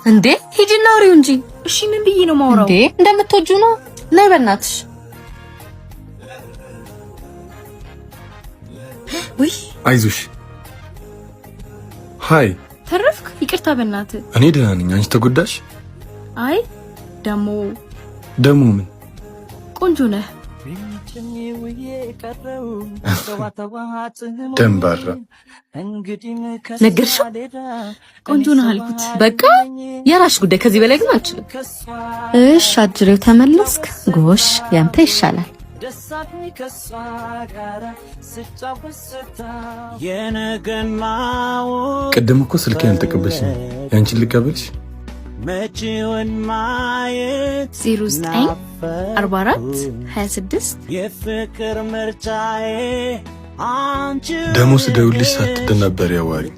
እንዴ ሂጂና አውሪው እንጂ። እሺ ምን ብዬ ነው ማውራው? እንዴ እንደምትወጂው ነው። ነይ በእናትሽ። ውይ አይዞሽ። Hi። ተረፍክ? ይቅርታ በእናትህ። እኔ ደህና ነኝ። አንቺ ተጎዳሽ? አይ ደሞ ደሞ ምን? ቆንጆ ነህ። ደንባራ። ነገርሽው? ቆንጆ ነህ አልኩት። በቃ የራሽ ጉዳይ። ከዚህ በላይ ግን አልችልም። እሽ አጅሬው ተመለስክ። ጎሽ ያንተ ይሻላል። ቅድም እኮ ስልኬን አልተቀበልሽም። ያንቺን ልቀበልሽ? 09 44 26። ደሞ ስደውልሽ ሳትደናበሪ አዋሪኝ።